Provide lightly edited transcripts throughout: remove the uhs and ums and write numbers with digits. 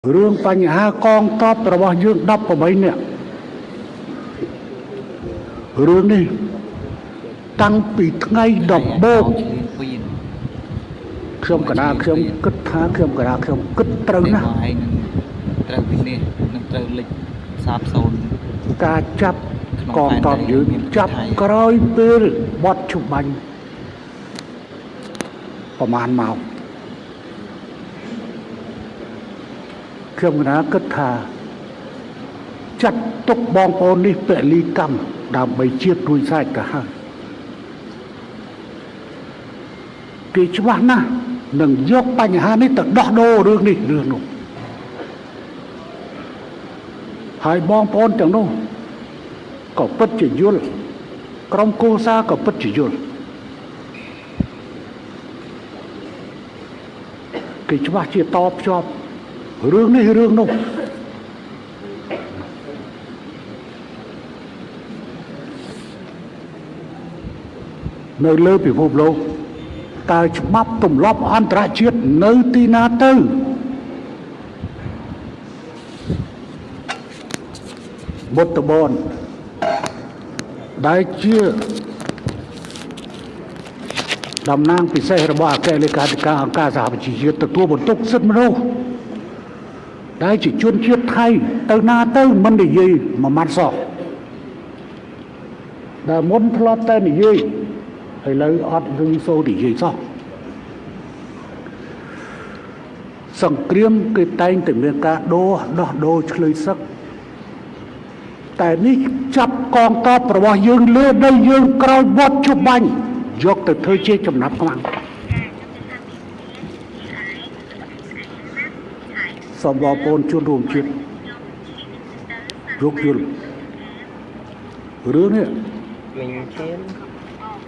រឿងបញ្ហាកងទ័ពរបស់យើង18នាក់រឿងនេះតាំងពីថ្ងៃដំបូងខ្ញុំកណាខ្ញុំគិតថាខ្ញុំកណាខ្ញុំគិតត្រូវណាស់ ឯងនឹងត្រូវពិនិត្យនឹងត្រូវលិចសាបសូន្យ ការចាប់កងទ័ពយើងចាប់ក្រោយពេលបត់ជបាញ់ប្រហែលម៉ោងខ្ញុំកណាគិតថាចាត់ទុកបងប្អូននេះពលីកម្មដើម្បីជាតិរួចស្រេចទៅហើយគេច្បាស់ណាស់នឹងយកបញ្ហានេះទៅដោះដូររឿងនេះរឿងនោះហើយបងប្អូនទាំងនោះក៏ពិតជាយល់ក្រុមគូសាក៏ពិតជាយល់គេច្បាស់ជាតភ្ជាប់រឿងនេះរឿងនោះនៅលើពិភពលោកតើច្បាប់ទម្លាប់អន្តរជាតិនៅទីណាទៅបុតបនដែលជាតំណាងពិសេសរបស់អគ្គលេខាធិការអង្គការសហប្រជាជាតិទទួលបន្ទុកសិទ្ធិមនុស្សដែលជាជនជាតិថៃទៅណាទៅមិននិយាយមួយម៉ាត់សោះដែលមុនធ្លាប់តែនិយាយឥឡូវអត់ឮសូរនិយាយសោះសង្គ្រាមគេតែងតែមានការដូរដោះដូរឆ្លើយសឹកតែនេះចាប់កងទ័ពរបស់យើងលើដីយើងក្រោយវត្តជបាញ់យកទៅធ្វើជាចំណាប់ខ្មាំងសូមបងប្អូនជនរួមជាតិយកយល់រឿងនេះ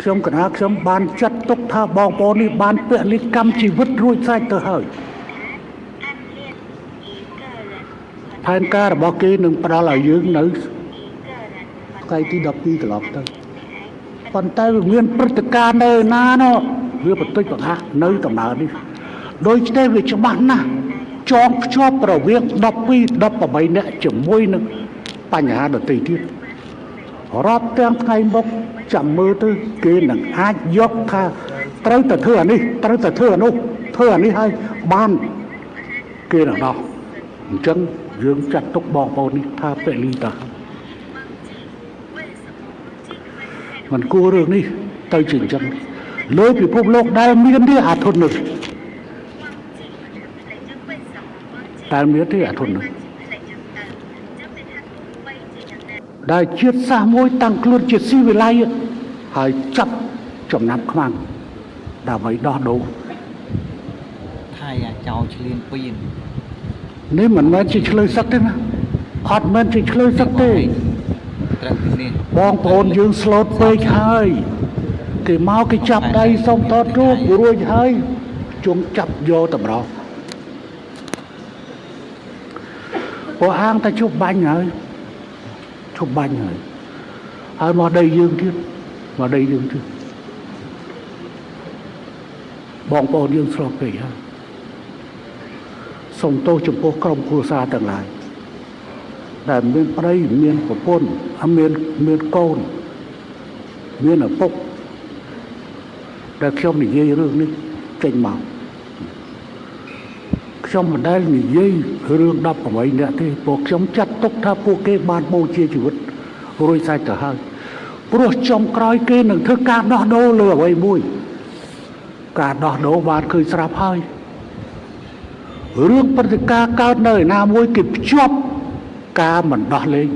ខ្ញុំកណាខ្ញុំបានចាត់ទុកថាបងប្អូននេះបានពលិកម្មជីវិតរួចស្រេចទៅហើយផែនការរបស់គេនឹងផ្ដល់ឲ្យយើងនៅថ្ងៃទី12កន្លងទៅប៉ុន្តែវាមានព្រឹត្តិការណ៍នៅណានោះវាបន្តិចបង្ហាក់នៅដំណើរនេះដូច្នេះវាច្បាស់ណាស់ចងភ្ជាប់រវាង12 18នាក់ជាមួយនឹងបញ្ហាដទៃទៀតរាប់ទាំងថ្ងៃមុខចាំមើលទៅគេនឹងអាចយកថាត្រូវតែធ្វើអានេះត្រូវតែធ្វើអានោះធ្វើអានេះឲ្យបានគេនឹងដោះអញ្ចឹងយើងចាត់ទុកបងប្អូននេះថាពលីតាមិនគួររឿងនេះទៅជាអញ្ចឹងលើពិភពលោកដែលមានទេអាធុននោះតែមានទេអាធុននោះដែលជាតិសាសន៍មួយតាំងខ្លួនជាស៊ីវិល័យហើយចាប់ចំណាប់ខ្មាំងដើម្បីដោះដូរថៃអាចោលឆ្លៀនពៀននេះមិនមែនជាឆ្លើយសឹកទេណាអត់មែនជាឆ្លើយសឹកទេត្រូវនេះបងប្អូនយើងស្លូតពេកហើយគេមកគេចាប់ដៃសុំថតរូបរួចហើយជុំចាប់យកតម្រោះពួកអាងតែជប់បាញ់ហើយជប់បាញ់ហើយហើយមកដីយើងទៀតមកដីយើងទៀតបងប្អូនយើងស្លូតពេកហើយសូមទោសចំពោះក្រុមគ្រួសារទាំងឡាយដែលមានប្តីមានប្រពន្ធមានកូនមានឪពុកដែលខ្ញុំនិយាយរឿងនេះចេញមកខ្ញុំមិនដែលនិយាយរឿង18នាក់ទេព្រោះខ្ញុំចាត់ទុកថាពួកគេបានបូជាជីវិតរួចស្រេចទៅហើយព្រោះចុងក្រោយគេនឹងធ្វើការដោះដូរលើអ្វីមួយការដោះដូរបានឃើញស្រាប់ហើយរឿងព្រឹត្តិការណ៍កើតនៅឯណាមួយគេភ្ជាប់ការមិនដោះលែង